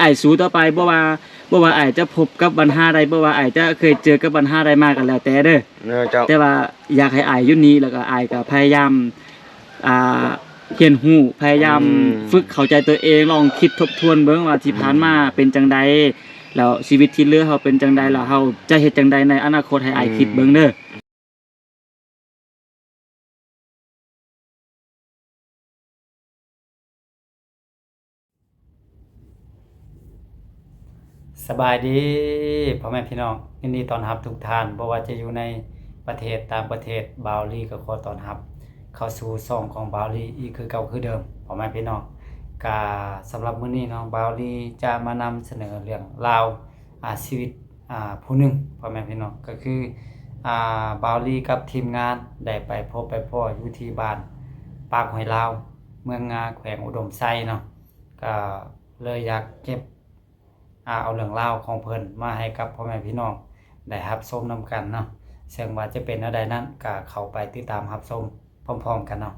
ອ້າຍສູ້ຕໍ່ໄປ, ບໍ່ວ່າ ບໍ່ວ່າອ້າຍຈະພົບກັບບັນຫາໃດ, ບໍ່ວ່າອ້າຍຈະເຄີຍເຈີກັບບັນຫາໃດມາກໍແລ້ວແຕ່ເດີ. ເອີ ເຈົ້າ. ແຕ່ວ່າຢາກໃຫ້ອ້າຍຢູ່ນີ້ ແລ້ວກໍອ້າຍກໍພະຍາຍາມ ອ່າ ຮຽນຮູ້, ພະຍາຍາມ ອືມ ຝຶກເຂົ້າໃຈຕົວເອງ, ລອງຄິດທົບທວນເບິ່ງວ່າທີ່ ອືມ ຜ່ານມາເປັນຈັ່ງໃດ, ແລ້ວຊີວິດທີ່ເຫຼືອເຮົາເປັນຈັ່ງໃດ, ແລ້ວເຮົາຈະເຮັດຈັ່ງໃດໃນອະນາຄົດ, ໃຫ້ອ້າຍ ອືມ ຄິດເບິ່ງເດີ. ສະບາຍດີພໍ່ແມ່ພີ່ນ້ອງ, ຍິນດີຕ້ອນຮັບທຸກທ່ານ, ບໍ່ວ່າຈະຢູ່ໃນປະເທດ, ຕ່າງປະເທດ, ບ່າວລີກໍຂໍຕ້ອນຮັບເຂົ້າສູ່ຊ່ອງຂອງບ່າວລີອີກຄືເກົ່າຄືເດີມ ພໍ່ແມ່ພີ່ນ້ອງ. ກະສຳລັບມື້ນີ້ເນາະ, ບ່າວລີຈະມານຳສະເໜີເລື່ອງລາວ ອາ ຊີວິດ ອາ ຜູ້ໜຶ່ງ ພໍ່ແມ່ພີ່ນ້ອງ, ກໍຄື ອາ ບ່າວລີກັບທີມງານໄດ້ໄປພົບໄປພໍ້ຢູ່ທີ່ບ້ານປາກຫ້ວຍລາວ ເມືອງງາ ແຂວງອຸດົມໄຊເນາະ, ກໍເລີຍຢາກເກັບ ອາ ເອົາເລື່ອງລາວຂອງເພິ່ນມາໃຫ້ກັບພໍ່ແມ່ພີ່ນ້ອງໄດ້ຮັບຊົມນຳກັນເນາະ, ເຊິ່ງວ່າຈະເປັນແນວໃດນັ້ນ ກໍເຂົ້າໄປຕິດຕາມຮັບຊົມ ພ້ອມໆກັນເນາະ.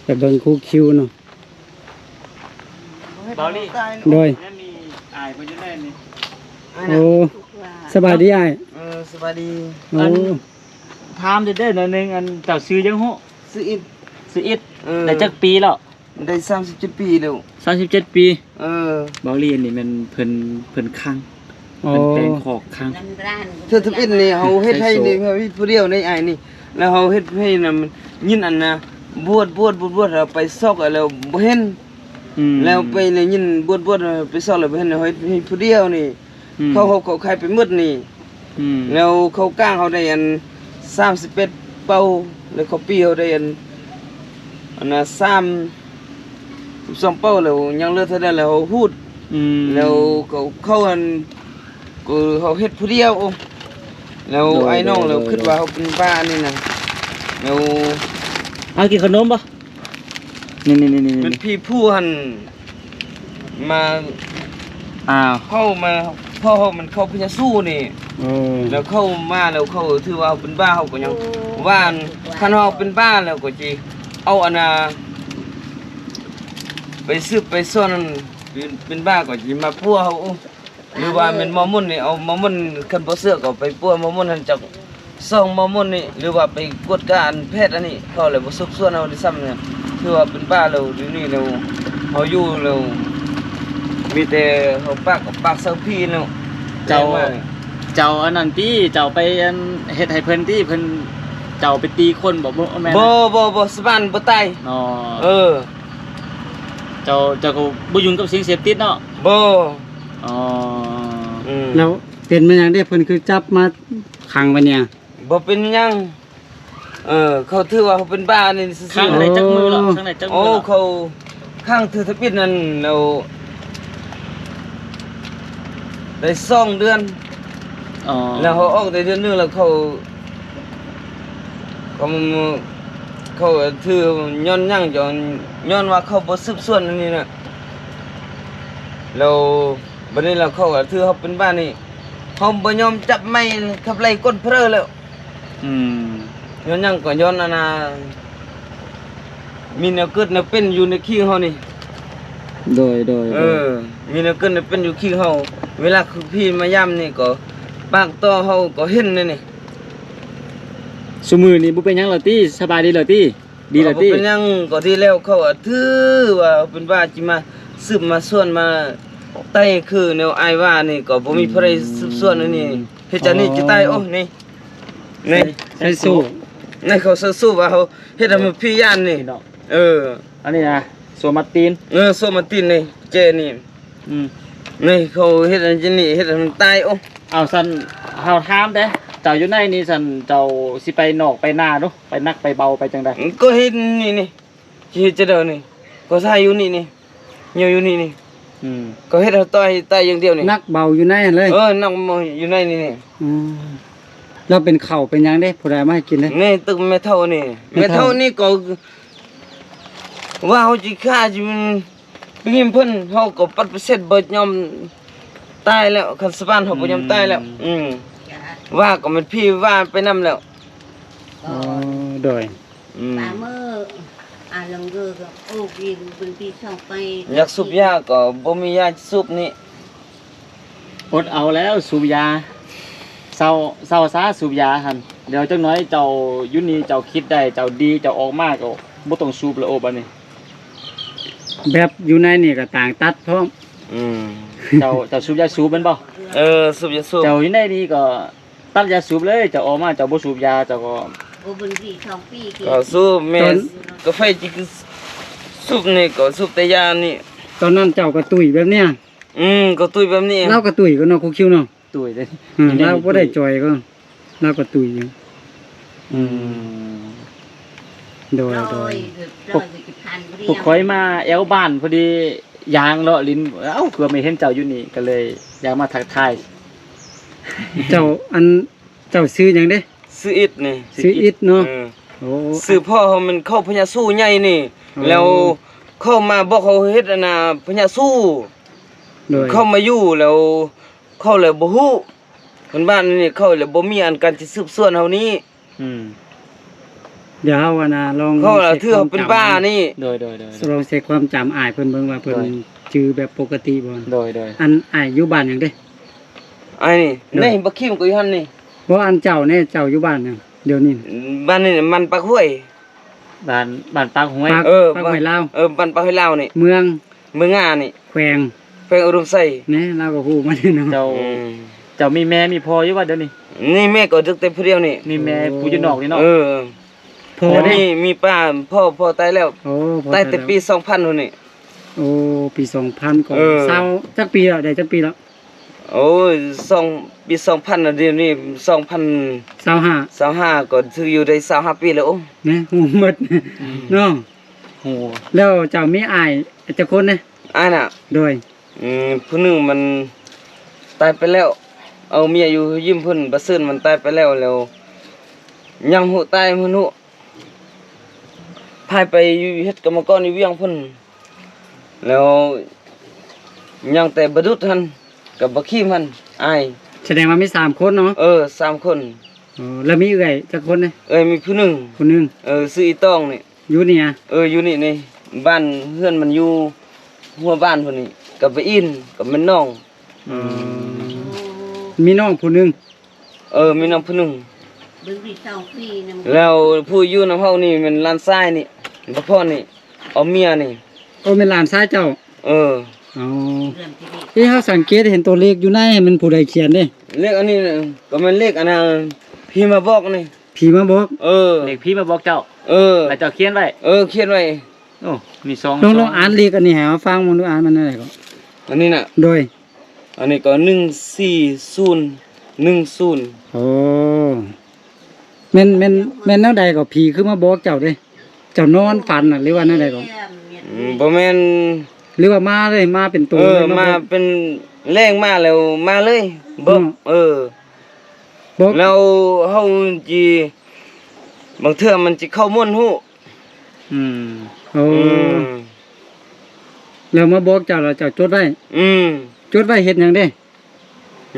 ໄປເບິ່ງຄູຄິວເນາະ. ເບົາລີ ໂດຍ ແມ່ນມີອາຍເພິ່ນຢູ່ໃນນີ້. ໂອ້ ສະບາຍດີອ້າຍ. ເອີ ສະບາຍດີ. ໂອ້ ອັນ ຖາມເດີໜ້ອຍໜຶ່ງ, ອັນ ເຈົ້າຊື່ຫຍັງຮູ້? ຊື່ອິດ. ຊື່ອິດ. ເອີ ໄດ້ຈັກປີແລ້ວ? ໄດ້ສາມສິບເຈັດປີແລ້ວ. ສາມສິບເຈັດປີ. ເອີ ເບົາລີນີ້ແມ່ນເພິ່ນ ເພິ່ນຄັງ. ອໍ ເພິ່ນແປງຄອກຄັງ. ເທື່ອທຳອິດນີ້ເຮົາເຮັດໄຮ່ນີ້ ເຮົາເຮັດຜູ້ດຽວໃນອ້າຍນີ້, ແລ້ວເຮົາເຮັດໄຮ່ນຳ ຍິນອັນນະ ບວດ ບວດ ບວດ ບວດ ເຮົາໄປຊອກແລ້ວບໍ່ເຫັນ. ອືມ ແລ້ວໄປໄດ້ຍິນບວດ ບວດ ເຮົາໄປຊອກແລ້ວບໍ່ເຫັນ, ເຮົາເຮັດໄຮ່ຜູ້ດຽວນີ້. ອືມ ເຂົ້າເຮົາກໍຂາຍໄປໝົດນີ້. ອືມ ແລ້ວເຂົ້າກ້າງເຮົາໄດ້ອັນສາມສິບແປດເປົາ, ແລ້ວເຂົ້າປີເຮົາໄດ້ອັນ ອັນນະ ສາມສິບສອງເປົາ, ແລ້ວຍັງເຫຼືອເທົ່າໃດແລ້ວເຮົາຮູດ. ອືມ ແລ້ວເຂົາ ເຂົາອັນ ກໍເຮົາເຮັດຜູ້ດຽວ. ໂອ້ ແລ້ວ ໂດຍ ອ້າຍນ້ອງ ໂດຍ ແລ້ວ ໂດຍ ຄິດວ່າເຮົາເປັນບ້ານີ້ນະ. ແລ້ວ ເອົາ ກິນຂະໜົມບໍ່? ນີ້ໆໆໆ ມັນ ພີ່ຜູ້ຫັ້ນມາ ອ້າວ ເຂົ້າມາ ເພາະເຮົາມັນເຂົ້າພະຍາສູນີ້. ເອີ ແລ້ວເຂົ້າມາແລ້ວເຂົາຖືວ່າເຮົາເປັນບ້າ, ເຮົາກໍຍັງວ່າ ຄັນເຮົາເປັນບ້າແລ້ວກໍຊິເອົາອັນນະ ໄປສືບໄປສອນ ເປັນ ເປັນບ້າກໍຊິມາປົວເຮົາ. ໂອ້ ຫຼືວ່າແມ່ນໝໍມົນນີ້ ເອົາໝໍມົນ, ຄັນບໍ່ເຊື່ອກໍໄປປົວໝໍມົນຫັ້ນ ຈັກສອງໝໍມົນນີ້ ຫຼືວ່າໄປກວດກາອັນແພດອັນນີ້ ເຂົາແຫຼະບໍ່ສືບສວນເຮົາດ້ວຍຊ້ຳ. ຖືວ່າເປັນບ້າແລ້ວ ດຽວນີ້ແລ້ວ ເຮົາຢູ່ແລ້ວ ມີແຕ່ເຮົາປາກກັບປາກເຊົາຜີແລ້ວ. ເຈົ້າ ເຈົ້າອັນນັ້ນຕິ ເຈົ້າໄປອັນເຮັດໃຫ້ເພິ່ນຕິ ເພິ່ນ ເຈົ້າໄປຕີຄົນບໍ່? ບໍ່ແມ່ນ ບໍ່ ບໍ່ ບໍ່ ສະບານບໍ່ຕາຍ. ອໍ ເອີ ເຈົ້າ ເຈົ້າກໍບໍ່ຫຍຸ້ງກັບສິ່ງເສບຕິດເນາະ? ບໍ່. ອໍ ອືມ ແລ້ວເປັນມາຫຍັງເດ້ ເພິ່ນຄືຈັບມາຂັງໄວ້ນີ້? ບໍ່ເປັນຫຍັງ. ເອີ ເຂົາຖືວ່າເຮົາເປັນບ້ານີ້ຊື່ໆ. ຂັງໄດ້ຈັກມື້ແລ້ວ? ຂັງໄດ້ຈັກມື້ແລ້ວ? ໂອ້ ເຂົາຂັງຖືທຳອິດນັ້ນແລ້ວ ໄດ້ສອງເດືອນ. ອໍ ແລ້ວເຮົາອອກໄດ້ເດືອນໜຶ່ງແລ້ວ ເຂົາ ເຂົາ ເຂົາຖືຍ້ອນຫຍັງ? ຍ້ອນ ຍ້ອນວ່າເຂົາບໍ່ສືບສວນອັນນີ້ນະ. ແລ້ວບັດນີ້ແລ້ວເຂົາກໍຖືເຮົາເປັນບ້ານີ້ ເຮົາບໍ່ຍອມຈັບໄມ້ຂັບໄລ່ກົ້ນເພີແລ້ວ. ອືມ ຍ້ອນຫຍັງກໍຍ້ອນອັນນ່າ ມີແນວເກີດແນວເປັນຢູ່ໃນຄີງເຮົານີ້. ໂດຍ ໂດຍ ເອີ ໂດຍ ມີແນວເກີດແນວເປັນຢູ່ຄີງເຮົາ. ເວລາຄືຜີມາຢາມນີ້ກໍປາກຕໍ່ເຮົາກໍເຫັນແນວນີ້. ຊຸມື້ນີ້ບໍ່ເປັນຫຍັງແລ້ວຕິ? ສະບາຍດີແລ້ວຕິ? ດີແລ້ວຕິ? ບໍ່ເປັນຫຍັງ ກໍດີແລ້ວ. ເຂົາອະຖືວ່າເປັນວ່າຊິມາສືບມາສວນມາໄຕ່ ຄືແນວອ້າຍວ່ານີ້ ກໍບໍ່ມີ ອືມ ໃຜສືບສວນອັນນີ້. ເຮັດຈັ່ງນີ້ ອໍ ຊິຕາຍ. ໂອ້ ນີ້ ນີ້ ໃສ່ໂສ້ ໃນເຂົາໃສ່ໂສ້ວ່າເຮົາເຮັດໃຫ້ມັນພິຢ້ານນີ້. ເອີ ອັນນີ້ນະ ໂສ້ມັດຕີນ. ເອີ ໂສ້ມັດຕີນນີ້ ແຈນີ້. ອືມ ນີ້ເຂົາເຮັດອັນນີ້ ເຮັດໃຫ້ມັນຕາຍ. ໂອ້ ເອົາ ຊັ້ນເຮົາຖາມແດ່ ເຈົ້າຢູ່ໃນນີ້ ຊັ້ນເຈົ້າຊິໄປນອກໄປນາດູ ໄປໜັກໄປເບົາໄປຈັ່ງໃດ? ກໍເຮັດນີ້ ນີ້ ຊິເຮັດຈັ່ງໃດນີ້ ກໍໃສ່ຢູ່ນີ້ ນີ້ ຍ່ອງຢູ່ນີ້ ນີ້. ອືມ ກໍເຮັດໃຫ້ຕ່ອຍຕາຍຢ່າງດຽວນີ້. ໜັກເບົາຢູ່ໃນຫັ້ນເລີຍ? ເອີ ໜັກເບົາຢູ່ໃນນີ້ ນີ້. ອືມ ແລ້ວເປັນເຂົ້າເປັນຫຍັງເດ້? ຜູ້ໃດເອົາມາໃຫ້ກິນເດ້? ນີ້ ຕຶກແມ່ເຖົ້ານີ້ ແມ່ເຖົ້າ ແມ່ເຖົ້ານີ້ກໍວ່າເຮົາຊິຂ້າ ຊິ ໄປຍິງເພິ່ນ ເຮົາກໍປະຕິເສດ ບໍ່ຍອມຕາຍແລ້ວ. ຄັນສະບານເຮົາບໍ່ຍອມຕາຍແລ້ວ. ອືມ ອືມ ວ່າກໍແມ່ນຜີວ່າໄປນຳແລ້ວ. ອໍ ໂດຍ. ອືມ ປາມື້ ອາ ລອງເດີ ໂອເຄ ເບິ່ງທີ່ຊ່ອງໄປ ຢາກສູບຢາກໍບໍ່ມີຢາສູບນີ້ ອົດເອົາແລ້ວສູບຢາ ເຊົາ ເຊົາຊາສູບຢາຫັ້ນ ດຽວຈັກໜ້ອຍເຈົ້າຢູ່ນີ້ເຈົ້າຄິດໄດ້ ເຈົ້າດີ ເຈົ້າອອກມາກໍບໍ່ຕ້ອງສູບແລ້ວ ໂອ ບາດນີ້ ແບບຢູ່ໃນນີ້ກໍຕ່າງຕັດພ້ອມ ອືມ ເຈົ້າ ເຈົ້າສູບຢາສູບແມ່ນບໍ່? ເອີ ສູບຢາສູບ ເຈົ້າຢູ່ໃນນີ້ກໍ ຕັດຢາສູບເລີຍ ເຈົ້າອອກມາເຈົ້າບໍ່ສູບຢາ ເຈົ້າກໍ ໂອ ເບິ່ງທີ່ຊ່ອງປີ ກໍສູບແມ່ນ ກາເຟຈິ ສູບນີ້ກໍສູບແຕ່ຢານີ້ ຕອນນັ້ນເຈົ້າກໍຕຸ້ຍແບບເນີ້ຍ ອືມ ກໍຕຸ້ຍແບບນີ້ ລາວກໍຕຸ້ຍກໍເນາະ ຄູຄິວເນາະ ຕຸ້ຍເດ້ ອືມ ລາວບໍ່ໄດ້ຈ່ອຍກໍ ລາວກໍຕຸ້ຍຢູ່ ອືມ ໂດຍ ໂດຍ ໂດຍ ພວກຂ້ອຍມາແອວບ້ານພໍດີ ຍ່າງເລາະຫຼິ້ນ ເອົ້າ ເກືອບໄມ່ເຫັນເຈົ້າຢູ່ນີ້ ກໍເລີຍຢາກມາທັກທາຍ ເຈົ້າ ອັນ ເຈົ້າຊື່ຫຍັງເດ້? ຊື່ອິດນີ້ ຊື່ອິດເນາະ ເອີ ໂອ້ ຊື່ພໍ່ເຮົາແມ່ນເຂົ້າພະຍາຊູໃຫຍ່ນີ້ ໂອ້ ແລ້ວເຂົາມາບອກເຮົາເຮັດອັນນ່າພະຍາຊູ ໂດຍ ເຂົາມາຢູ່ແລ້ວ ເຂົາເລີຍບໍ່ຮູ້ ຄົນບ້ານນີ້ເຂົາເລີຍບໍ່ມີອັນການຊິສືບສວນເຮົານີ້ ອືມ ດຽວເຮົາອັນນ່າລອງ ເຂົາລະຖືເຮົາເປັນບ້ານີ້ ໂດຍ ໂດຍ ໂດຍ ລອງເຊັກຄວາມຈຳອ້າຍເພິ່ນເບິ່ງວ່າເພິ່ນ ໂດຍ ຈື່ແບບປົກກະຕິບໍ່ ໂດຍ ໂດຍ ອັນອ້າຍຢູ່ບ້ານຫຍັງເດ້? ອ້າຍນີ້ ໂດຍ ນີ້ບັກຄີມກໍຢູ່ຫັ້ນນີ້ ບໍ່ ອັນເຈົ້າແດ່ ເຈົ້າຢູ່ບ້ານຫຍັງດຽວນີ້? ບ້ານນີ້ມັນປາກຫ້ວຍ ບ້ານ ບ້ານປາກຫ້ວຍ ເອີ ປາກຫ້ວຍລາວ ເອີ ບ້ານປາກຫ້ວຍລາວນີ້ ເມືອງ ເມືອງງານີ້ ແຂວງ ແຂວງອຸດົມໄຊ ແນ່ ລາວກໍຮູ້ໝົດເນາະ ເຈົ້າ ອືມ ເຈົ້າມີແມ່ມີພໍ່ຢູ່ບໍ່ດຽວນີ້? ນີ້ແມ່ກໍເຫຼືອແຕ່ຜູ້ດຽວນີ້ ມີແມ່ ໂອ້ ຜູ້ຢູ່ນອກນີ້ເນາະ ເອີ ພໍ່ເດ້ ມີ ມີປ້າ ພໍ່ ພໍ່ຕາຍແລ້ວ ໂອ້ ຕາຍແຕ່ປີສອງພັນພຸ້ນນີ້ ໂອ້ ປີສອງພັນກໍ ເອີ ຊາວ ຈັກປີແລ້ວ ໄດ້ຈັກປີແລ້ວ? ໂອ້ຍ ສອງ ປີສອງພັນນະ ດຽວນີ້ສອງພັນ ຊາວຫ້າ ຊາວຫ້າ ກໍຖືກຢູ່ໄດ້ຊາວຫ້າປີແລ້ວ ໂອ້ ແນ່ ຮູ້ໝົດ ອືມ ເນາະ ຮູ້ ແລ້ວເຈົ້າມີອ້າຍຈັກຄົນນະ? ອ້າຍນະ ໂດຍ ອືມ ຜູ້ໜຶ່ງມັນຕາຍໄປແລ້ວ ເອົາເມຍຢູ່ຍິມພຸ້ນ ປະເສີນມັນຕາຍໄປແລ້ວ ແລ້ວຍັງຮູ້ຕາຍ ເພິ່ນຮູ້ ພາໄປຢູ່ເຮັດກຳມະກອນຢູ່ວຽງພຸ້ນ ແລ້ວຍັງແຕ່ບະດຸດຫັ້ນ ກັບບັກຄີມຫັ້ນ ອ້າຍ ສະແດງວ່າມີສາມຄົນເນາະ? ເອີ ສາມຄົນ ໂອ້ ແລ້ວມີເອື້ອຍຈັກຄົນນະ? ເອື້ອຍມີຜູ້ໜຶ່ງ ຜູ້ໜຶ່ງ ເອີ ຊື່ອີຕອງນີ້ ຢູ່ນີ້ຫະ? ເອີ ຢູ່ນີ້ນີ້ ບ້ານເຮືອນມັນຢູ່ຫົວບ້ານພຸ້ນນີ້ ກັບປາອິນ ກັບແມ່ນນ້ອງ ອືມ ມີນ້ອງຜູ້ໜຶ່ງ? ເອີ ມີນ້ອງຜູ້ໜຶ່ງ ເບິ່ງທີ່ສອງປີນຳ ແລ້ວຜູ້ຢູ່ນຳເຮົານີ້ແມ່ນຫຼານຊາຍນີ້ ບັກພອນນີ້ ເອົາເມຍນີ້ ໂອ້ ແມ່ນຫຼານຊາຍເຈົ້າ? ເອີ ເອົາ ເອີ ເຮົາສັງເກດເຫັນຕົວເລກຢູ່ໃນ ແມ່ນຜູ້ໃດຂຽນເດ້? ເລກອັນນີ້ກໍແມ່ນເລກອັນນ່າ ຜີມາບອກນີ້ ຜີມາບອກ ເອີ ເລກຜີມາບອກເຈົ້າ ເອີ ແລ້ວເຈົ້າຂຽນໄວ້ ເອີ ຂຽນໄວ້ ໂອ້ ມີສອງ ລອງ ລອງອ່ານເລກອັນນີ້ໃຫ້ເຮົາຟັງເບິ່ງດູ ອ່ານມັນແນວໃດກໍ ອັນນີ້ນະ ໂດຍ ອັນນີ້ກໍໜຶ່ງສີ່ສູນໜຶ່ງສູນ ໂອ້ ແມ່ນ ແມ່ນ ແມ່ນແນວໃດກໍ ຜີຄືມາບອກເຈົ້າເດ້? ເຈົ້ານອນຝັນນະ ຫຼືວ່າແນວໃດກໍ? ອືມ ບໍ່ແມ່ນ ຫຼືວ່າມາເລີຍ ມາເປັນໂຕ ເອີ ເລີຍ ມາ ມາເປັນແລງມາແລ້ວມາເລີຍ ບອກ ເອີ ບອກ ແລ້ວເຮົາຊິ ບາງເທື່ອມັນຊິເຂົ້າມົນຮູ້ ອືມ ໂອ້ ອືມ ແລ້ວມາບອກເຈົ້າ ແລ້ວເຈົ້າຈົດໄວ້? ອືມ ຈົດໄວ້ເຮັດຫຍັງເດ້?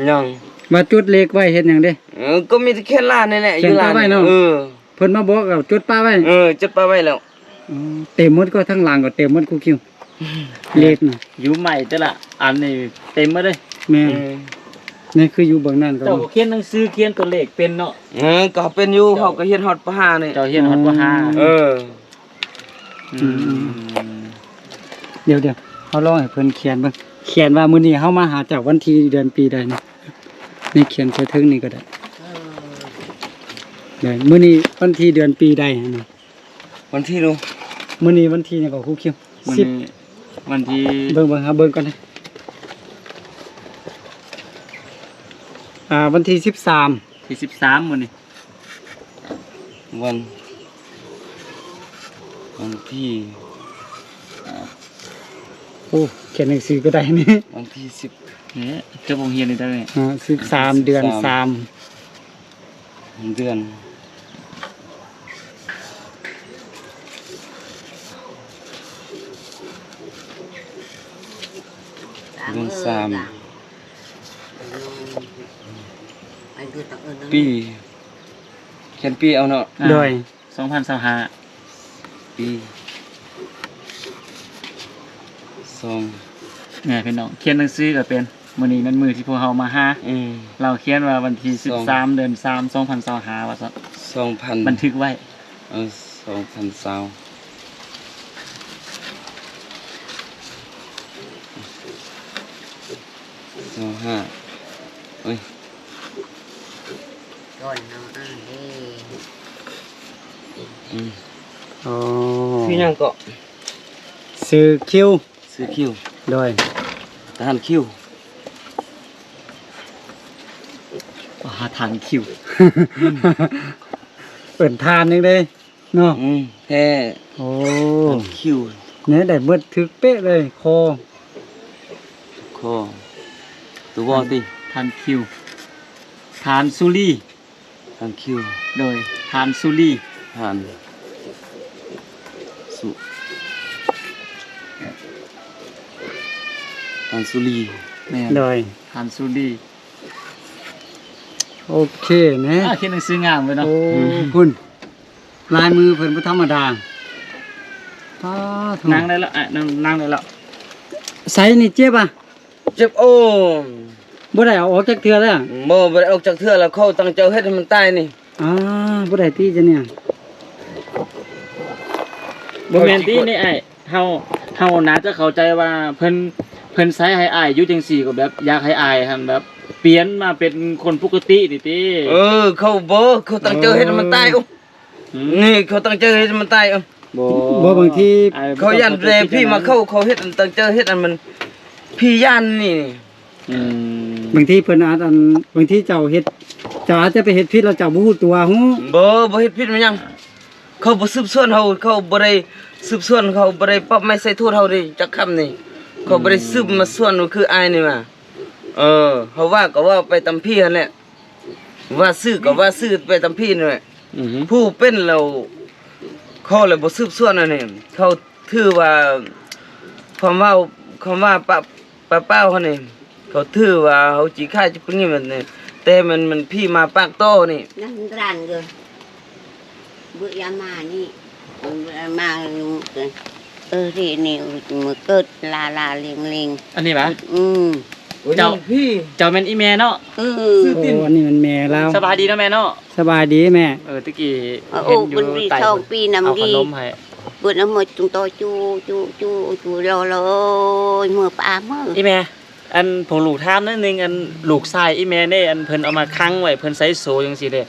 ຫຍັງ? ວ່າຈົດເລກໄວ້ເຮັດຫຍັງເດ້? ເອີ ກໍມີແຕ່ຂຽນລາວນີ້ແຫຼະ ຂຽນປະໄວ້ເນາະ ຢູ່ລາວນີ້ ເອີ ເພິ່ນມາບອກກໍຈົດປະໄວ້ ເອີ ຈົດປະໄວ້ແລ້ວ ອືມ ເຕັມໝົດກໍ ທາງຫຼັງກໍເຕັມໝົດ ຄູຄິວ ເລກນະ ຢູ່ໃໝ່ແຕ່ລະອັນນີ້ເຕັມໝົດເດ້ ແມ່ນ ອືມ ນີ້ຄືຢູ່ເບື້ອງນັ້ນກໍ ເຈົ້າກໍຂຽນໜັງສື ຂຽນຕົວເລກເປັນເນາະ ເອີ ກໍເປັນຢູ່ ເຈົ້າ ເຮົາກໍຮຽນຮອດ ປ.ຫ້າ ນີ້ ເຈົ້າຮຽນຮອດ ປ.ຫ້າ ເອີ ອືມ ອືມ ດຽວໆ ເຮົາລອງໃຫ້ເພິ່ນຂຽນເບິ່ງ ຂຽນວ່າມື້ນີ້ເຮົາມາຫາເຈົ້າວັນທີເດືອນປີໃດນີ້ ນີ້ຂຽນໃສ່ເທິງນີ້ກໍໄດ້ ເອີ ມື້ນີ້ວັນທີເດືອນປີໃດຫັ້ນນະ ວັນທີດູ ມື້ນີ້ວັນທີຫຍັງກໍ ຄູຄິວ? ມື້ນີ້ວັນທີ ເບິ່ງໆ ເຮົາເບິ່ງກ່ອນ ອ່າ ວັນທີສິບສາມ ທີສິບສາມມື້ນີ້ ວັນ ວັນທີ ໂອ້ ຂຽນໜັງສືກໍໄດ້ນີ້ ວັນທີສິບ ນີ້ ຈົບໂຮງຮຽນນີ້ໄດ້ນີ້ ອ່າ ສິບສາມ ເດືອນສາມ ເດືອນ ເດືອນສາມ ປີ ຂຽນປີເອົາເນາະ ໂດຍ ສອງພັນຊາວຫ້າ ປີ ສອງ ແນ່ພີ່ນ້ອງ ຂຽນໜັງສືກໍເປັນ. ມື້ນີ້ແມ່ນມື້ທີ່ພວກເຮົາມາຫາ. ອືມ ລາວຂຽນວ່າວັນທີ ສອງ ສິບສາມ ເດືອນສາມ ສອງພັນຊາວຫ້າ ວ່າຊັ້ນ. ສອງພັນ ບັນທຶກໄວ້. ເອີ ສອງພັນຊາວ ຊາວຫ້າ ເອີຍ ກ່ອນເນາະ ອ່ານເດ້. ອືມ ອໍ ຊື່ຫຍັງເກາະ? ຊື່ຄິວ. ຊື່ຄິວ. ໂດຍ ທະຫານຄິວ. ອາ ທະຫານຄິວ ເອີ້ນທ່ານຫຍັງເດ້ເນາະ? ອືມ ແທ້. ໂອ້ ທ່ານຄິວ ແນ່ ໄດ້ເບິດ ຖືກເປະເລີຍ. ຄໍ ຄໍ ຕົວວໍຕິ? ທ່ານຄິວ ທ່ານສຸລີ. ທ່ານຄິວ ໂດຍ ທ່ານສຸລີ. ທ່ານ ສຸ ທ່ານສຸລີ. ແມ່ນ ໂດຍ ທ່ານສຸລີ. ໂອເຄແນ່ ອ່າ ຂຽນໜັງສືງາມເລີຍເນາະ. ໂອ້ ອືມ ພຸ້ນ ລາຍມືເພິ່ນບໍ່ທຳມະດາ. ປ້າໂທ້ ນັ່ງໄດ້ແລ້ວ ອ່ະ ນັ່ງ ນັ່ງໄດ້ແລ້ວ. ໃສນີ້ເຈັບອະ? ເຈັບ ໂອ້ ບໍ່ໄດ້ເອົາອອກຈັກເທື່ອແລ້ວ. ບໍ່ ບໍ່ໄດ້ອອກຈັກເທື່ອແລ້ວ. ເຂົາຕັ້ງໃຈເຮັດໃຫ້ມັນຕາຍນີ້. ອ່າ ບໍ່ໄດ້ຕິຈະນີ້. ບໍ່ແມ່ນຕິນີ້ອ້າຍ. ເຮົາ ເຮົາໜ້າຈະເຂົ້າໃຈວ່າເພິ່ນ ເພິ່ນໃສ່ໃຫ້ອ້າຍຢູ່ຈັ່ງຊີ້ ກໍແບບຢາກໃຫ້ອ້າຍຫັ້ນແບບປ່ຽນມາເປັນຄົນປົກກະຕິນີ້ຕິ. ເອີ ເຂົາບໍ່ ເຂົາຕັ້ງໃຈເຮັດໃຫ້ມັນຕາຍ. ໂອ້ ອືມ ນີ້ເຂົາຕັ້ງໃຈເຮັດໃຫ້ມັນຕາຍ. ເອີ ບໍ່ ບໍ່ ບາງທີ ເຂົາຢ້ານແຕ່ຜີມາເຂົ້າ ເຂົາເຮັດອັນຕັ້ງໃຈເຮັດອັນມັນ ຜີຢ້ານນີ້. ອືມ ບາງທີເພິ່ນອາດ ອັນ ບາງທີເຈົ້າເຮັດ ເຈົ້າອາດຈະໄປເຮັດຜິດແລ້ວເຈົ້າບໍ່ຮູ້ຕົວ. ຮູ້ ບໍ່ ບໍ່ເຮັດຜິດມາຫຍັງ. ເຂົາບໍ່ສືບສວນເຮົາ ເຂົາບໍ່ໄດ້ສືບສວນ ເຂົາບໍ່ໄດ້ປັບໃໝໃສ່ໂທດເຮົາເດ້ຈັກຄຳນີ້. ເຂົາບໍ່ໄດ້ສືບມາສວນວ່າຄືອ້າຍນີ້ວ່າ. ເອີ ເຮົາວ່າກໍວ່າໄປຕາມຜີຫັ້ນແຫຼະ. ວ່າຊື່ກໍວ່າຊື່ໄປຕາມຜີນັ້ນແຫຼະ. ອືຮຶ ຜູ້ເປັນແລ້ວ ເຂົາແລ້ວບໍ່ສືບສວນອັນນີ້ ເຂົາຖືວ່າ ຄວາມເວົ້າ ຄຳວ່າປະ ປະເປົ້າຫັ້ນນີ້ ເຂົາຖືວ່າເຮົາຈີຂາຍຈະເປັນຫຍັງແບບນີ້ ແຕ່ມັນ ມັນຜີມາປາກຕໍ່ນີ້. ນັ້ນຮ້ານເດີ ເບື່ອຍາມານີ້ ເບື່ອຍາມາ ເອີ ທີ່ນີ້ ມື້ເກີດລາລາເລງເລງ ອັນນີ້ຫວາ? ອືມ ໂອ້ຍ ເຈົ້າ ນັ້ນພີ່ ເຈົ້າແມ່ນອີ່ແມ່ເນາະ? ເອີ ຊື່ຕິນ ໂອ້ ອັນນີ້ແມ່ນແມ່ລາວ. ສະບາຍດີເນາະແມ່ເນາະ? ສະບາຍດີແມ່. ເອີ ຕະກີ້ ເອີ ເຫັນຢູ່ ໂອ້ ເພິ່ນມີສອງປີນຳດີ ເອົາຂະໜົມໃຫ້ ເພິ່ນເອົາມາຈຸງຕໍ່ຈູ ຈູ ຈູ ຈູ ລໍ ລໍ ເມືອປາເມືອ. ອີ່ແມ່ ອັນ ພວກລູກຖາມໜ້ອຍໜຶ່ງ ອັນ ລູກຊາຍອີ່ແມ່ເດ້ ອັນເພິ່ນເອົາມາຂັງໄວ້ ເພິ່ນໃສ່ໂສ້ຈັ່ງຊີ້ເດ້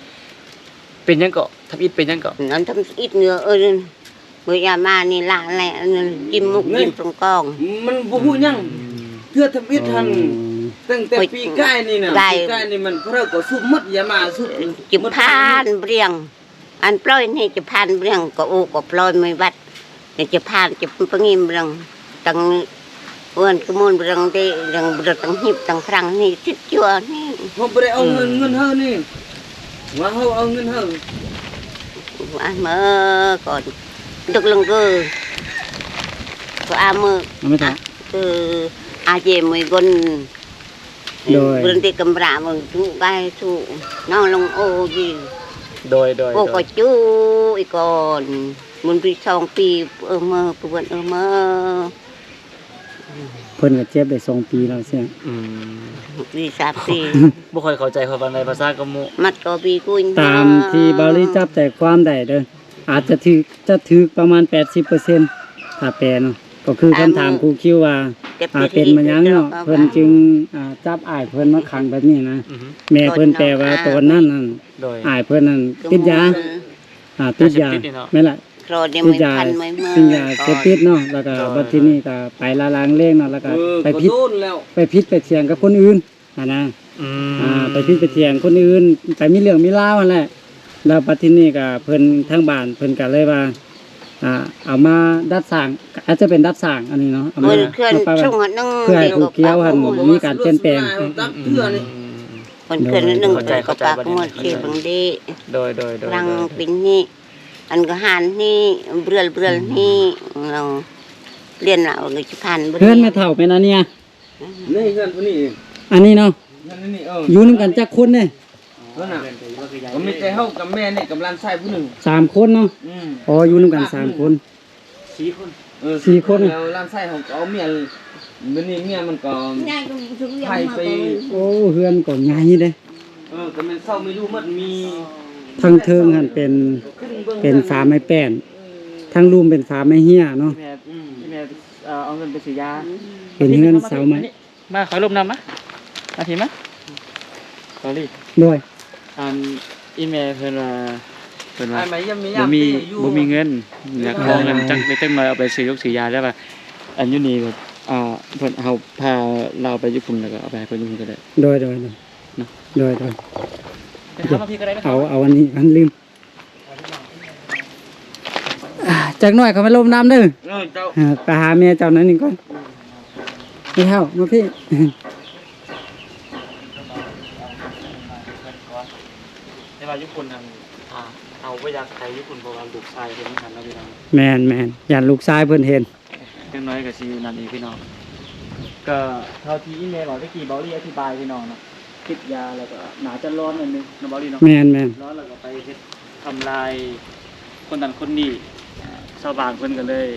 ເປັນຫຍັງເກາະ? ທຳອິດເປັນຫຍັງເກາະ? ອັນທຳອິດເນາະ ເອີ ມື້ຍາມມານີ້ລະແຫຼະ ຈິ້ມມຸກ ນີ້ ຈິ້ມສົງກອງ ມັນບໍ່ຮູ້ຫຍັງ ອືມ ເທື່ອທຳອິດຫັ້ນ. ອໍ ຕັ້ງແຕ່ປີກາຍນີ້ນະ ກາຍ ປີກາຍນີ້ມັນ ພວກເຮົາກໍສູບໝົດ ຢາມາສູບ ເອີ ຈິ້ມຜ່ານເບື່ອງ ອັນປ່ອຍນີ້ຈະຜ່ານເບື່ອງ ກໍໂອກໍປ່ອຍໄມ່ວັດ ຈະຜ່ານ ຈະປະງີມເບື່ອງ ຕັ້ງ ເຮືອນກະມູນເບື່ອງເດ ເບື່ອງ ເບື່ອງຕັ້ງຮີບຕັ້ງພລັງນີ້ ສິບຊົ່ວນີ້. ເຮົາບໍ່ໄດ້ເອົາເງິນ ເງິນເຮົານີ້ ວ່າເຮົາເອົາເງິນເຮົາ ອາເມີກ່ອນ ດຶກເລິງເກີ ກໍອາເມີ ອາເມີຕາ ເອີ ອາເຈເມີກ່ອນ. ໂດຍ ເພິ່ນຕິກຳລະເບິ່ງທຸກາຍທຸກນ້ອງລົງໂອຈີ. ໂດຍ ໂດຍ ໂອ ໂດຍ ກໍຈູອີກກ່ອນ ມັນປີສອງປີ ເອີ ເມີ ເພິ່ນ ເອີ ເມີ ເພິ່ນກໍເຈັບໄດ້ສອງປີແລ້ວເຊຍ. ອືມ ປີສາມປີ ບໍ່ຄ່ອຍເຂົ້າໃຈເຂົາປານໃດ ພາສາກະມຸ ມັດກໍປີກຸຍ ຕາມທີ່ເບົາລີຈັບໃຈຄວາມໄດ້ເດີ ອາດຈະຖືກ ຈະຖືກປະມານແປດສິບເປີເຊັນ ຖ້າແປເນາະ ກໍຄືຄຳຖາມຄູຄິວວ່າ ອາ ເປັນມາຫຍັງເນາະ ເພິ່ນຈຶ່ງ ອາ ຈັບອ້າຍເພິ່ນມາຂັງແບບນີ້ນະ. ອືຮຶ ແມ່ເພິ່ນແປວ່າຕອນນັ້ນນັ້ນ ໂດຍ ອ້າຍເພິ່ນນັ້ນຕິດຢາ ອາ ຕິດຢາ ແມ່ນລະ ຕິດຢາ ຕິດຢາເສບຕິດເນາະ ແລ້ວກໍບັດທີນີ້ກໍໄປລະລາງເລງເນາະ ແລ້ວກໍໄປຜິດ ໄປຜິດໄປຖຽງກັບຄົນອື່ນ ຫັ້ນນະ. ອືມ ອ່າ ໄປຜິດໄປຖຽງຄົນອື່ນ ໄປມີເລື່ອງມີລາວຫັ້ນແຫຼະ ແລ້ວບັດທີນີ້ກໍເພິ່ນ ທາງບ້ານເພິ່ນກໍເລີຍວ່າ ອ່າ ເອົາມາດັດສ້າງ ອາດຈະເປັນດັດສ້າງອັນນີ້ເນາະ ເອົາມາ ເພື່ອໃຫ້ພູຂຽວຫັ້ນມີການປ່ຽນແປງ. ອືມ ເພິ່ນເຄື່ອນໜຶ່ງ ເຂົ້າໃຈ ເຂົ້າໃຈ ເພິ່ນກໍປາກໝົດ ເສຍບັງເດ ໂດຍ ໂດຍ ໂດຍ ຫຼັງປີນີ້ ອັນກໍຫານນີ້ ເບືອນ ເບືອນນີ້ ອືມ ລອງ ລຽນລາວກໍຊິຜ່ານ ເຮືອນແມ່ເຖົ້າແມ່ນອັນນີ້ ນີ້ເຮືອນຜູ້ນີ້ເອງ ອັນນີ້ເນາະ ເຮືອນອັນນີ້ ເອີ ຢູ່ນຳກັນຈັກຄົນເດ້? ເພິ່ນນະ ກໍມີແຕ່ເຮົາກັບແມ່ນີ້ກັບຫຼານຊາຍຜູ້ໜຶ່ງ ສາມຄົນເນາະ. ອືມ ອໍ ຢູ່ນຳກັນສາມຄົນ ສີ່ຄົນ ເອີ ສີ່ຄົນ ແລ້ວຫຼານຊາຍເຮົາກໍເອົາເມຍ ມື້ນີ້ເມຍມັນກໍ ຍາຍກໍຢູ່ ໄປ ໂອ້ ເຮືອນກໍໃຫຍ່ເດ້ ເອີ ກໍແມ່ນເຊົ່າມາຢູ່ໝົດ ມີ ທາງເທິງຫັ້ນເປັນ ເປັນຝາໄມ້ແປ້ນ ທາງລຸ່ມເປັນຝາໄມ້ເຮ້ຍເນາະ ແມ່ ແມ່ ເອີ ເອົາເງິນໄປຊື້ຢາ ເປັນເຮືອນເຊົ່າໃໝ່ ມາ ຂໍລົມນຳມາ ມາພີ້ມາ ສອຣີ ໂດຍ ອັນ ອີ່ແມ່ເພິ່ນວ່າ ເພິ່ນວ່າ ອ້າຍມາຢ້ຽມແມ່ ບໍ່ມີ ບໍ່ມີເງິນ ຢາກຂໍເງິນຈັກເລັກຈັກນ້ອຍ ເອົາໄປຊື້ຢົກຊື້ຢາ ແຕ່ວ່າ ອັນຢູ່ນີ້ແບບ ອ່າ ເພິ່ນ ເຮົາພາລາວໄປຢູ່ພຸ້ນ ແລ້ວກໍເອົາໄປໃຫ້ເພິ່ນຢູ່ພຸ້ນກໍໄດ້ ໂດຍ ໂດຍ ໂດຍ ເນາະ ໂດຍ ໂດຍ ເອົາ ເອົາອັນນີ້ ອັນລືມ ຈັກໜ້ອຍເຂົາມາລົມນຳເດີ ເອີ ເຈົ້າ ເອີ ໄປຫາແມ່ເຈົ້າໜ້ອຍໜຶ່ງກ່ອນ ແມ່ເຖົ້າ ມາພີ້ ແຕ່ວ່າຢູ່ພຸ້ນນັ້ນ ອ່າ ເຮົາບໍ່ຢາກໄປຢູ່ພຸ້ນ ເພາະວ່າລູກຊາຍເພິ່ນຫັ້ນເນາະ ພີ່ນ້ອງ ແມ່ນໆ ຢ້ານລູກຊາຍເພິ່ນເຫັນ ຈັກໜ້ອຍກໍຊິນັ້ນອີກ ພີ່ນ້ອງ ກໍເທົ່າທີ່ອີ່ແມ່ເວົ້າຕະກີ້ ເບົາລີອະທິບາຍ ພີ່ນ້ອງເນາະ ຕິດຢາແລ້ວກໍໜ້າຈະຮ້ອນໜ້ອຍໜຶ່ງເນາະ ເບົາລີເນາະ ແມ່ນໆ ຮ້ອນແລ້ວກໍໄປເຮັດທຳລາຍຄົນນັ້ນຄົນນີ້ ອ່າ ຊາວບ້ານເພິ່ນກໍເລີຍ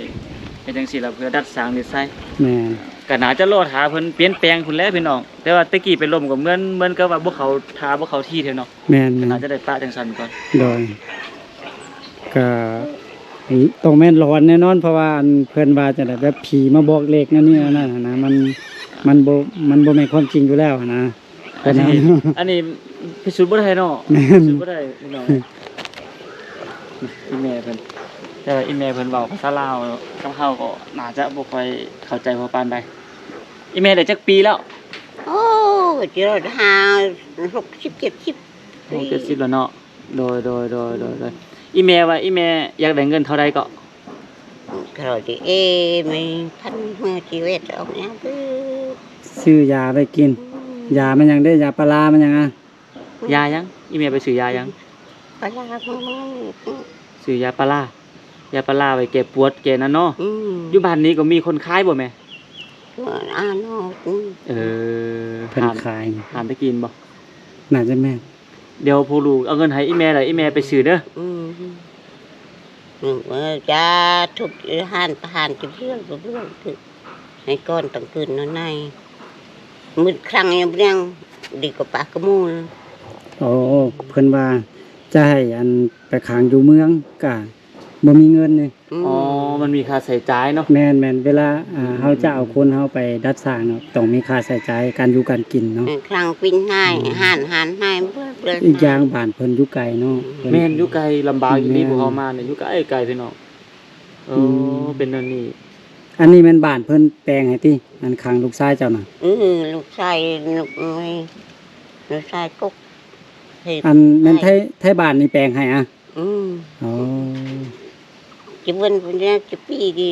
ເຮັດຈັ່ງຊີ້ລະ ເພື່ອດັດສາງນິໄສ ແມ່ນ ກໍໜ້າຈະລໍຖ້າເພິ່ນປ່ຽນແປງພຸ້ນແຫຼະ ພີ່ນ້ອງ ແຕ່ວ່າແຕ່ກີ້ໄປລົມກໍເໝືອນ ເໝືອນກັບວ່າບໍ່ເຂົ້າທ່າ ບໍ່ເຂົ້າທີ່ເທື່ອເນາະ ແມ່ນໆ ໜ້າຈະໄດ້ປະຈັ່ງຊັ້ນກ່ອນ ໂດຍ ກໍຕ້ອງແມ່ນຫຼອນແນ່ນອນ ເພາະວ່າອັນເພິ່ນວ່າຈັ່ງໃດ ແບບຜີມາບອກເລກແນວນີ້ ອືມ ອັນນັ້ນນະ ມັນ ມັນບໍ່ ມັນບໍ່ແມ່ນຄວາມຈິງຢູ່ແລ້ວນະ ອັນນີ້ ອັນນີ້ພິສູດບໍ່ໄດ້ເນາະ ແມ່ນ ພິສູດບໍ່ໄດ້ພີ່ນ້ອງ ອີ່ແມ່ເພິ່ນ ແຕ່ວ່າອີ່ແມ່ເພິ່ນເວົ້າພາສາລາວກັບເຮົາກໍໜ້າຈະບໍ່ຄ່ອຍເຂົ້າໃຈພໍປານໃດ ອີ່ແມ່ໄດ້ຈັກປີແລ້ວ? ໂອ້ ຈະຮອດຫ້າ ຫົກສິບ ເຈັດສິບ ຫົກເຈັດສິບແລ້ວເນາະ ໂດຍ ໂດຍ ໂດຍ ໂດຍ ອີ່ແມ່ວ່າອີ່ແມ່ຢາກໄດ້ເງິນເທົ່າໃດເກາະ? ເທົ່າທີ່ເອ ມີພັນເມື່ອຊີວິດອອກຫຍັງ ຊື້ຢາໄປກິນ ອືມ ຢາແມ່ນຫຍັງເດ້? ຢາປາລາແມ່ນຫຍັງອະ? ຢາຫຍັງ? ອີ່ແມ່ໄປຊື້ຢາຫຍັງ? ປາລາ ຊື້ຢາປາລາ ຢາປາລາໄວ້ແກ້ປວດແກ້ນັ້ນເນາະ ອືມ ຢູ່ບ້ານນີ້ກໍມີຄົນຂາຍບໍ່ແມ່? ເອີ ເພິ່ນຂາຍ ຮ້ານຕະກີ້ບໍ່? ໜ້າຈະແມ່ນ ດຽວພວກລູກເອົາເງິນໃຫ້ອີ່ແມ່ ແລ້ວອີ່ແມ່ໄປຊື້ເດີ ອືມ ເອີ ຈາທຸກຮ້ານ ປະຫານກິນເລື່ອງ ເລື່ອງ ໃຫ້ກ່ອນຕັ້ງຄືນນອນໃນ ມືດຄັ້ງຍັງບໍ່ຍັງ ດີກວ່າປາກະມູນ ໂອ້ ເພິ່ນວ່າຈະໃຫ້ອັນໄປຂັງຢູ່ເມືອງ ກະບໍ່ມີເງິນນີ້ ອືມ ອໍ ມັນມີຄ່າໃຊ້ຈ່າຍເນາະ ແມ່ນໆ ເວລາ ອ່າ ອືມ ເຮົາຈະເອົາຄົນເຮົາໄປດັດສ້າງເນາະ ຕ້ອງມີຄ່າໃຊ້ຈ່າຍການຢູ່ການກິນເນາະ ເອີ ຄັ້ງປິ່ນໃຫ້ ອືມ ຮ້ານ ຮ້ານໃຫ້ ອີກຢ່າງບ້ານເພິ່ນຢູ່ໄກເນາະ ອືມ ເພິ່ນ ແມ່ນ ຢູ່ໄກ ລຳບາກອີ່ຫຼີ ແມ່ນ ພວກເຮົາມານີ້ຢູ່ໄກໆ ພີ່ນ້ອງ ໂອ້ ອືມ ເປັນແນວນີ້ ອັນນີ້ແມ່ນບ້ານເພິ່ນແປງໃຫ້ຕິ ອັນຂັງລູກຊາຍເຈົ້ານະ? ອື ລູກຊາຍ ລູກ ລູກຊາຍກົກ ອັນແມ່ນໄທ ໄທບ້ານນີ້ແປງໃຫ້ອະ? ອື ອໍ ຈະເບິ່ງພຸ້ນແຫຼະ ຈະປີດີ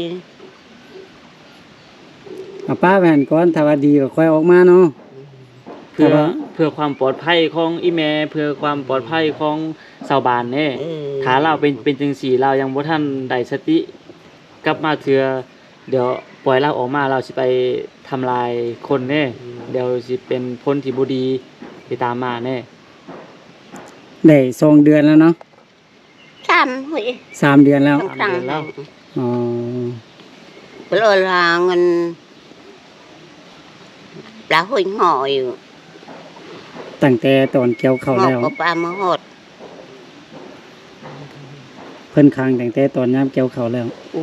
ເອົາປ້າໄວ້ຫັ້ນກ່ອນ ຖ້າວ່າດີກໍຄ່ອຍອອກມາເນາະ ເພື່ອ ເພື່ອຄວາມປອດໄພຂອງອີ່ແມ່ ເພື່ອຄວາມປອດໄພຂອງຊາວບ້ານເດ້ ເອີ ຖ້າລາວເປັນ ເປັນຈັ່ງຊີ້ ລາວຍັງບໍ່ທັນໄດ້ສະຕິກັບມາເທື່ອ ດຽວປ່ອຍລາວອອກມາ ລາວຊິໄປທຳລາຍຄົນເດ້ ອືມ ດຽວຊິເປັນຜົນທີ່ບໍ່ດີທີ່ຕາມມາເດ້ ໄດ້ສອງເດືອນແລ້ວເນາະ? ສາມ ໂອ້ຍ ສາມເດືອນແລ້ວ ສາມເດືອນແລ້ວ ອໍ ເພິ່ນເອົາລາເງິນ ລາຫົວຫໍ່ຢູ່ ຕັ້ງແຕ່ຕອນກ່ຽວເຂົ້າແລ້ວ ເອົາປາມາຮອດ ເພິ່ນຂັງຕັ້ງແຕ່ຕອນຍາມກ່ຽວເຂົ້າແລ້ວ ໂອ້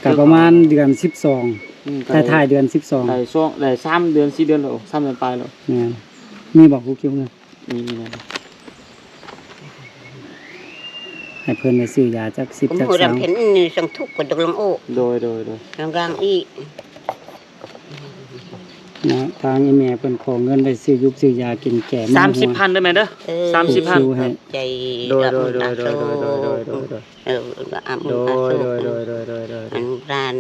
ກໍປະມານເດືອນສິບສອງ ອືມ ທ້າຍໆເດືອນສິບສອງ ໄດ້ສອງ ໄດ້ສາມເດືອນ ສີ່ເດືອນແລ້ວ ສາມເດືອນປາຍແລ້ວ ແມ່ນ ມີບໍ່ຜູ້ກ່ຽວເງິນ? ນີ້ນະ ໃຫ້ເພິ່ນໄດ້ຊື້ຢາຈັກສິບຈັກຊາວ ໂດຍ ໂດຍ ໂດຍ ເນາະ ທາງອີ່ແມ່ເພິ່ນຂໍເງິນໄປຊື້ຢູບຊື້ຢາກິນແກ້ເມົາຫົວ ສາມສິບພັນເດີແມ່ເດີ ເອີ ສາມສິບພັນ ໃຫ້ ໂດຍ ໂດຍ ໂດຍ ໂດຍ ໂດຍ ໂດຍ ໂດຍ ໂດຍ ເອີ ອາບຸນອາສຸກ ໂດຍ ໂດຍ ໂດຍ ອານຸບານ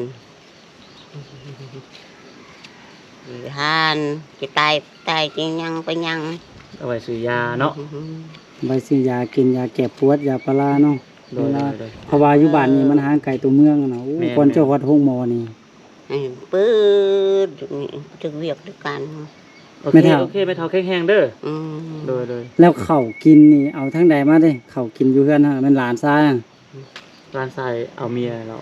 ຊິຫານ ຊິຕາຍ ຕາຍ ຊິຫຍັງໄປຫຍັງ ເອົາໄວ້ຊື້ຢາເນາະ ໄວ້ຊື້ຢາກິນ ຢາແກ້ປວດ ຢາປາລາເນາະ ໂດຍ ໂດຍ ໂດຍ ເພາະວ່າຢູ່ບ້ານນີ້ມັນຫ່າງໄກຕົວເມືອງນະ ໂອ້ ແມ່ນ ກ່ອນຈະຮອດໂຮງໝໍນີ້ ໃຫ້ເປີດ ຖືກວຽກຖືກການ ໂອເຄ ແມ່ເຖົ້າ ໂອເຄ ແມ່ເຖົ້າແຂງແຮງເດີ ອືມ ໂດຍ ໂດຍ ແລ້ວເຂົ້າກິນນີ້ເອົາທາງໃດມາເດ້ ເຂົ້າກິນຢູ່ເຮືອນຫັ້ນແມ່ນຫຼານຊາຍ ຫຼານຊາຍເອົາເມຍແລ້ວ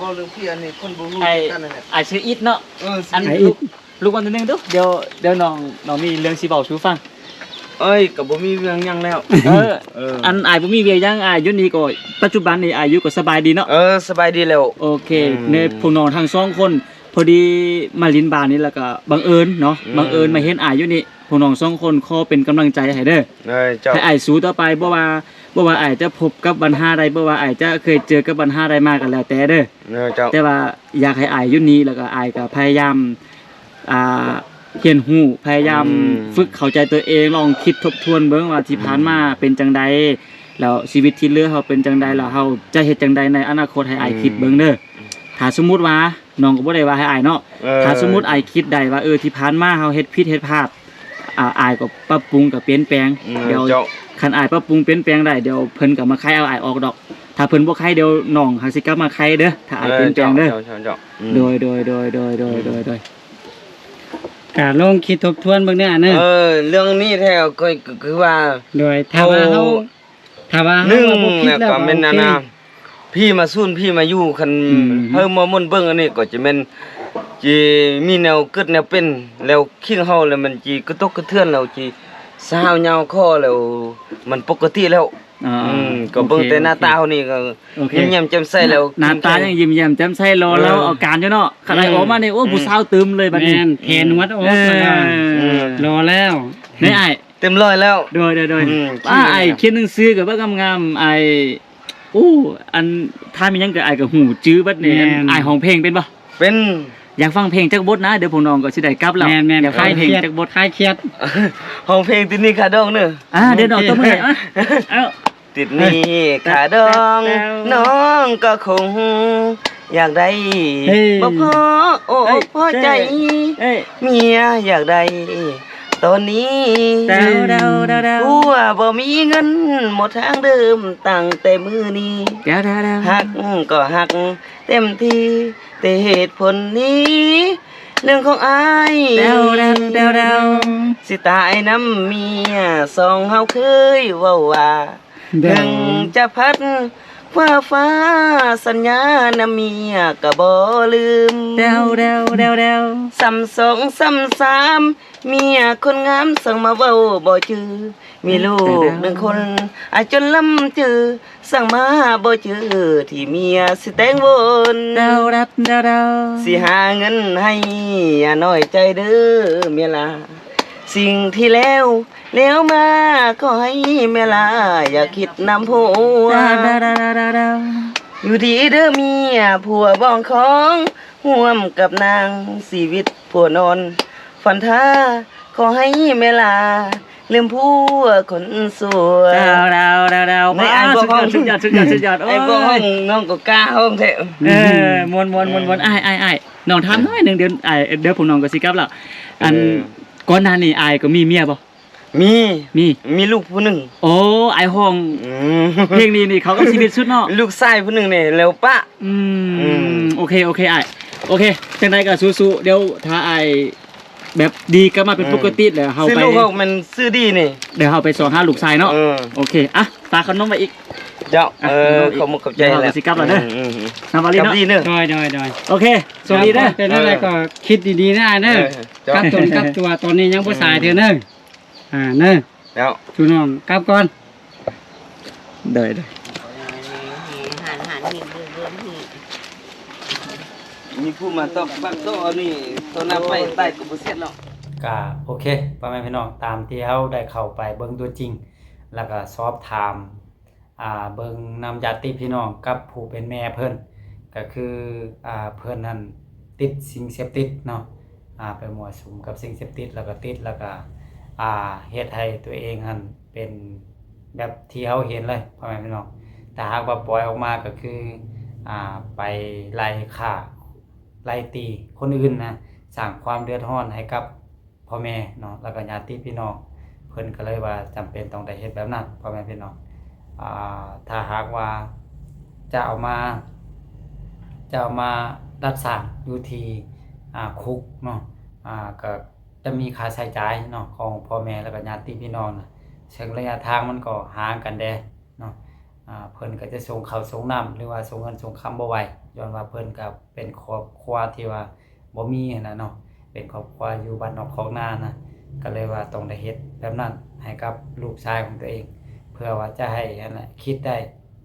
ເວົ້າເລື່ອງເພຍອັນນີ້ຄົນບໍ່ຮູ້ຄືກັນນັ້ນແຫຼະ. ອ້າຍຊື່ອິດເນາະ. ເອີ ອັນ ອ້າຍອິດ ລຸກ ລຸກມາໜ້ອຍໜຶ່ງດູ ດຽວ ດຽວນ້ອງ ນ້ອງມີເລື່ອງຊິເວົ້າສູ່ຟັງ. ເອີຍ ກໍບໍ່ມີເລື່ອງຫຍັງແລ້ວ. ເອີ ເອີ ອັນອ້າຍບໍ່ມີວຽກຫຍັງ ອ້າຍຢູ່ນີ້ກໍ ປັດຈຸບັນນີ້ອ້າຍຢູ່ກໍສະບາຍດີເນາະ? ເອີ ສະບາຍດີແລ້ວ. ໂອເຄ ອືມ ໃນພວກນ້ອງທັງສອງຄົນ ພໍດີມາຫຼິ້ນບານນີ້ ແລ້ວກໍບັງເອີນເນາະ ອືມ ບັງເອີນມາເຫັນອ້າຍຢູ່ນີ້. ພວກນ້ອງສອງຄົນຂໍເປັນກຳລັງໃຈໃຫ້ເດີ ເອີ ເຈົ້າ ໃຫ້ອ້າຍສູ້ຕໍ່ໄປ. ບໍ່ວ່າ ບໍ່ວ່າອ້າຍຈະພົບກັບບັນຫາໃດ ບໍ່ວ່າອ້າຍຈະເຄີຍເຈີກັບບັນຫາໃດມາກໍແລ້ວແຕ່ເດີ ເອີ ເຈົ້າ ແຕ່ວ່າຢາກໃຫ້ອ້າຍຢູ່ນີ້ ແລ້ວກໍອ້າຍກໍພະຍາຍາມ ອ່າ ຮຽນຮູ້ ພະຍາຍາມ ອືມ ຝຶກເຂົ້າໃຈຕົວເອງ ລອງຄິດທົບທວນເບິ່ງວ່າທີ່ຜ່ານມາ ອືມ ເປັນຈັ່ງໃດ ແລ້ວຊີວິດທີ່ເຫຼືອເຮົາເປັນຈັ່ງໃດ ແລ້ວເຮົາຈະເຮັດຈັ່ງໃດໃນອະນາຄົດ ໃຫ້ອ້າຍ ອືມ ຄິດເບິ່ງເດີ. ຖ້າສົມມຸດວ່າ ນ້ອງກໍບໍ່ໄດ້ວ່າໃຫ້ອ້າຍເນາະ ເອີ ຖ້າສົມມຸດອ້າຍຄິດໄດ້ວ່າ ເອີ ທີ່ຜ່ານມາເຮົາເຮັດຜິດເຮັດພາດ ອາ ອ້າຍກໍປັບປຸງກໍປ່ຽນແປງ ອືມ ດຽວ ເຈົ້າ ຄັນອ້າຍປັບປຸງປ່ຽນແປງໄດ້ ດຽວເພິ່ນກໍມາໄຄເອົາອ້າຍອອກດອກ. ຖ້າເພິ່ນບໍ່ໄຄ ດຽວນ້ອງຫາຊິກັບມາໄຄເດີ ຖ້າອ້າຍ ເອີ ປ່ຽນແປງເດີ. ເຈົ້າ ເຈົ້າ ເຈົ້າ ອືມ ໂດຍ ໂດຍ ໂດຍ ອືມ ກະລອງຄິດທົບທວນເບິ່ງເດີອ້າຍເດີ. ເອີ ເລື່ອງນີ້ແທ້ກໍຄືວ່າ ໂດຍ ຖ້າວ່າເຮົາ ເຮົາ ຖ້າວ່າເຮົາວ່າບໍ່ຜິດແລ້ວກໍ ໜຶ່ງ ກໍແມ່ນ ໂອເຄ ອັນນ່າ ພີ່ມາສູນ ພີ່ມາຢູ່ ຄັນ ອືມ ເພິ່ນມາມົນເບິ່ງອັນນີ້ກໍຈະແມ່ນ ຈະມີແນວເກີດແນວເປັນ ແລ້ວຄິງເຮົາແລ້ວມັນຈະກະທົບກະເທືອນ ແລ້ວຈະຊາວຍາວຄໍ ແລ້ວມັນປົກກະຕິແລ້ວ. ອ່າ ອືມ ກໍເບິ່ງແຕ່ໜ້າຕາເຮົານີ້ກໍ ໂອເຄ ໂອເຄ ຍິ້ມແຍ້ມແຈ່ມໃສແລ້ວ ໜ້າຕາຍັງຍິ້ມແຍ້ມແຈ່ມໃສ ລໍເລາ ເອີ ເອົາການຢູ່ເນາະ. ຄັນອ້າຍ ອອກມານີ້ ໂອ້ ອືມ ຜູ້ສາວຕື່ມເລີຍບັດນີ້ ແມ່ນ ແຂນຫວັດອອກ ເອີ ແລ້ວກໍ ລໍແລ້ວ ເອີ ນີ້ອ້າຍ ເຕັມຮ້ອຍແລ້ວ ໂດຍ ໂດຍ ໂດຍ ອືມ ອ້າຍ ຂຽນໜັງສືກໍເບິ່ງງາມໆ ອ້າຍ. ໂອ້ ອັນ ຖ້າມີຫຍັງກໍ ອ້າຍກໍຮູ້ຈື່ເບິດນີ້. ແມ່ນ ອ້າຍຮ້ອງເພງເປັນບໍ່? ເປັນ. ຢາກຟັງເພງຈັກບົດນະ ດຽວພວກນ້ອງກໍຊິໄດ້ກັບແລ້ວ. ແມ່ນໆ ຢາກຟັງເພງຈັກບົດ ຄາຍຄຽດ ຄາຍຄຽດ ຮ້ອງເພງຕິດໜີ້ຄ່າດອງເດີ. ອ່າ ດຽວນ້ອງຕົບມືໃຫ້ ເອົາ ຕິດໜີ້ຄ່າດອງ ນ້ອງກໍຄົງຢາກໄດ້ ເອີ ບໍ່ພໍ ໂອ້ ເອີ ພໍໃຈ ເອີ ເມຍຢາກໄດ້ຕອນນີ້ ດາວ ດາວ ດາວ ດາວ ຜົວບໍ່ມີເງິນ ໝົດທາງເດີມຕັ້ງແຕ່ມື້ນີ້ ດາວ ດາວ ດາວ ຮັກກໍຮັກເຕັມທີ່ ແຕ່ເຫດຜົນນີ້ ເລື່ອງຂອງອ້າຍ ດາວ ດາວ ດາວ ດາວ ຊິຕາຍນຳເມຍ ສອງເຮົາເຄີຍເວົ້າວ່າ ເຖິງຈະພັດຟ້າຟ້າ ສັນຍານຳເມຍກໍບໍ່ລືມ ແຕ່ວ ແຕ່ວ ແຕ່ວ ແຕ່ວ ຊ້ຳສອງຊ້ຳສາມ ເມຍຄົນງາມ ຊ່າງມາເວົ້າບໍ່ຈື່ ມີລູກໜຶ່ງຄົນ ອາ ຈົນລຳຈື່ ຊ່າງມາບໍ່ຈື່ ທີ່ເມຍຊິແຕ່ງວົນ ແຕ່ວ ແຕ່ວ ແຕ່ວ ຊິຫາເງິນໃຫ້ ຢ່ານ້ອຍໃຈເດີເມຍຫຼ້າ ສິ່ງທີ່ແລ້ວ ແລ້ວມາ ຂໍໃຫ້ແມ່ຫຼ້າຢ່າຄິດນຳຜົວ ດາວ ດາວ ດາວ ດາວ ດາວ ດາວ ຢູ່ດີເດີເມຍ ຜົວບອງຂອງ ຮ່ວມກັບນາງ ຊີວິດຜົວນອນຝັນທ່າ ຂໍໃຫ້ແມ່ຫຼ້າລືມຜົວຄົນຊົ່ວ ດາວ ດາວ ດາວ ດາວ ນີ້ອ້າຍ ອ້າຍ ສຸດຍອດ ສຸດຍອດ ສຸດຍອດ ສຸດຍອດ ໂອ້ຍ ອ້າຍບໍ່ຮ້ອງ ນ້ອງກໍກ້າຮ້ອງແທ້ ເອີ ມ່ວນ ມ່ວນ ມ່ວນ ອ້າຍ ອ້າຍ ອ້າຍ ນ້ອງຖາມໜ້ອຍໜຶ່ງ ດຽວອ້າຍ ດຽວພວກນ້ອງກໍຊິກັບແລ້ວ ອັນ ເອີ ກ່ອນໜ້ານີ້ອ້າຍກໍມີເມຍບໍ່? ມີ ມີ ມີລູກຜູ້ໜຶ່ງ. ໂອ້ ອ້າຍຮ້ອງ ອືມ ເພງນີ້ນີ້ເຂົ້າກັບຊີວິດສຸດເນາະ. ລູກຊາຍຜູ້ໜຶ່ງນີ້ແລ້ວປະ. ອືມ ອືມ ໂອເຄ ໂອເຄ ອ້າຍ ໂອເຄ. ຈັ່ງໃດກໍສູ້ໆ ດຽວຖ້າອ້າຍແບບດີກັບມາເປັນ ອືມ ປົກກະຕິແລ້ວ ເຮົາໄປ ຊື້ລູກເຮົາແມ່ນຊື້ດີນີ້ ດຽວເຮົາໄປຊອກຫາລູກຊາຍເນາະ. ເອີ ໂອເຄ. ອ່ະ ຝາກຂະໜົມໄວ້ອີກ. ເຈົ້າ ອ່ະ ເອີ ຂອບໃຈ ດຽວເຮົາກໍຊິກັບແລ້ວເດີ. ອືມ ອືມ ນຳວ່າລີເນາະ. ໂຊກດີເດີ. ໂດຍ ໂດຍ ໂດຍ. ໂອເຄ ໂຊກດີເດີ. ໂດຍ ໂດຍ ໂດຍ. ໂອເຄ ໂຊກດີເດີ. ຄິດດີໆນະອ້າຍເດີ. ເອີ ເຈົ້າ ກັບຕົນກັບຕົວ ຕອນນີ້ຍັງບໍ່ສາຍເທື່ອເດີ. ອືມ ອ່າ ເດີ ເຈົ້າ ສູ່ນ້ອງກັບກ່ອນ. ໂດຍ ໂດຍ. ມີຜູ້ມາຕອກປາກໂຕນີ້ ໂຕໜ້າໄປໃຕ້ກໍບໍ່ເສັດແລ້ວ. ກະໂອເຄ ພໍ່ແມ່ພີ່ນ້ອງ ຕາມທີ່ເຮົາໄດ້ເຂົ້າໄປເບິ່ງຕົວຈິງ ແລ້ວກໍສອບຖາມ ອ່າ ເບິ່ງນຳຍາດຕິພີ່ນ້ອງກັບຜູ້ເປັນແມ່ເພິ່ນ ກໍຄື ອ່າ ເພິ່ນນັ້ນຕິດສິ່ງເສບຕິດເນາະ. ອ່າ ໄປມົ້ວສຸມກັບສິ່ງເສບຕິດ ແລ້ວກໍຕິດ ແລ້ວກໍ ອ່າ ເຮັດໃຫ້ຕົວເອງຫັ້ນເປັນແບບທີ່ເຮົາເຫັນເລີຍ ພໍ່ແມ່ພີ່ນ້ອງ. ຖ້າຫາກວ່າປ່ອຍອອກມາກໍຄື ອ່າ ໄປໄລ່ຂ້າ ໄລ່ຕີຄົນອື່ນນະ ສ້າງຄວາມເດືອດຮ້ອນໃຫ້ກັບພໍ່ແມ່ເນາະ ແລ້ວກໍຍາດຕິພີ່ນ້ອງ. ເພິ່ນກໍເລີຍວ່າຈຳເປັນຕ້ອງໄດ້ເຮັດແບບນັ້ນ ພໍ່ແມ່ພີ່ນ້ອງ. ອ່າ ຖ້າຫາກວ່າຈະເອົາມາ ຈະເອົາມາດັດສ້າງຢູ່ທີ່ ອ່າ ຄຸກເນາະ ອ່າ ກໍຈະມີຄ່າໃຊ້ຈ່າຍເນາະ ຂອງພໍ່ແມ່ ແລ້ວກໍຍາດຕິພີ່ນ້ອງນະ ເຊິ່ງໄລຍະທາງມັນກໍຫ່າງກັນແດ່ເນາະ. ອ່າ ເພິ່ນກໍຈະສົ່ງເຂົ້າສົ່ງນ້ຳ ຫຼືວ່າສົ່ງເງິນສົ່ງຄຳບໍ່ໄຫວ ຍ້ອນວ່າເພິ່ນກໍເປັນຄອບຄົວທີ່ວ່າບໍ່ມີຫັ້ນນະເນາະ ເປັນຄອບຄົວຢູ່ບ້ານນອກຄອກນານະ ກໍເລີຍວ່າຕ້ອງໄດ້ເຮັດແບບນັ້ນໃຫ້ກັບລູກຊາຍຂອງຕົວເອງ ເພື່ອວ່າຈະໃຫ້ຫັ້ນນະ ຄິດໄດ້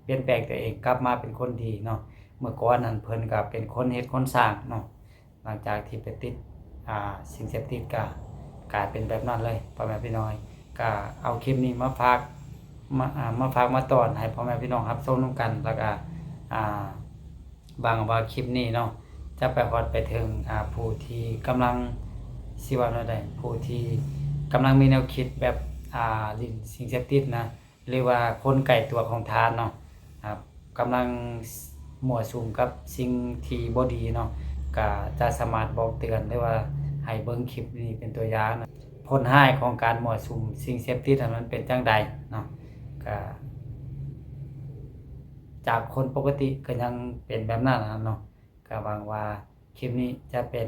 ປ່ຽນແປງຕົວເອງກັບມາເປັນຄົນດີເນາະ. ເມື່ອກ່ອນນັ້ນເພິ່ນກໍເປັນຄົນເຮັດຄົນສ້າງເນາະ ຫຼັງຈາກທີ່ໄປຕິດ ອ່າ ສິ່ງເສບຕິດ ກະກາຍເປັນແບບນັ້ນເລີຍ ພໍ່ແມ່ພີ່ນ້ອງ. ກະເອົາຄລິບນີ້ມາຝາກ ມາ ອ່າ ມາຝາກມາຕ້ອນໃຫ້ພໍ່ແມ່ພີ່ນ້ອງຮັບຊົມນຳກັນ ແລ້ວກະ ອ່າ ຫວັງວ່າຄລິບນີ້ເນາະ ຈະໄປຮອດໄປເຖິງ ອ່າ ຜູ້ທີ່ກຳລັງ ຊິວ່າແນວໃດ ຜູ້ທີ່ກຳລັງມີແນວຄິດແບບ ອ່າ ຫຼິ້ນສິ່ງເສບຕິດນະ ຫຼືວ່າຄົນໃກ້ຕົວຂອງທ່ານເນາະ ອ່າ ກຳລັງມົ້ວສຸມກັບສິ່ງທີ່ບໍ່ດີເນາະ ກະຈະສາມາດບອກເຕືອນ ຫຼືວ່າໃຫ້ເບິ່ງຄລິບນີ້ເປັນຕົວຢ່າງນະ. ຜົນຮ້າຍຂອງການມົ້ວສຸມສິ່ງເສບຕິດນັ້ນມັນເປັນຈັ່ງໃດເນາະ ກະຈາກຄົນປົກກະຕິກໍຍັງເປັນແບບນັ້ນນະເນາະ. ກໍຫວັງວ່າຄລິບນີ້ຈະເປັນ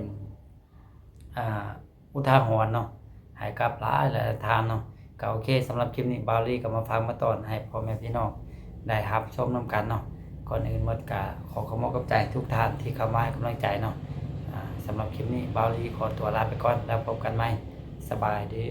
ອ່າ ອຸທາຫອນເນາະ ໃຫ້ກັບຫຼາຍໆທ່ານເນາະ. ກໍໂອເຄ ສຳລັບຄລິບນີ້ ບ່າວລີກໍມາຝາກມາຕ້ອນໃຫ້ພໍ່ແມ່ພີ່ນ້ອງໄດ້ຮັບຊົມນຳກັນເນາະ. ກ່ອນອື່ນໝົດກໍຂໍຂອບອົກຂອບໃຈທຸກທ່ານທີ່ເຂົ້າມາໃຫ້ກຳລັງໃຈເນາະ. ອ່າ ສຳລັບຄລິບນີ້ ບ່າວລີຂໍຕົວລາໄປກ່ອນ ແລ້ວພົບກັນໃໝ່. ສະບາຍດີ.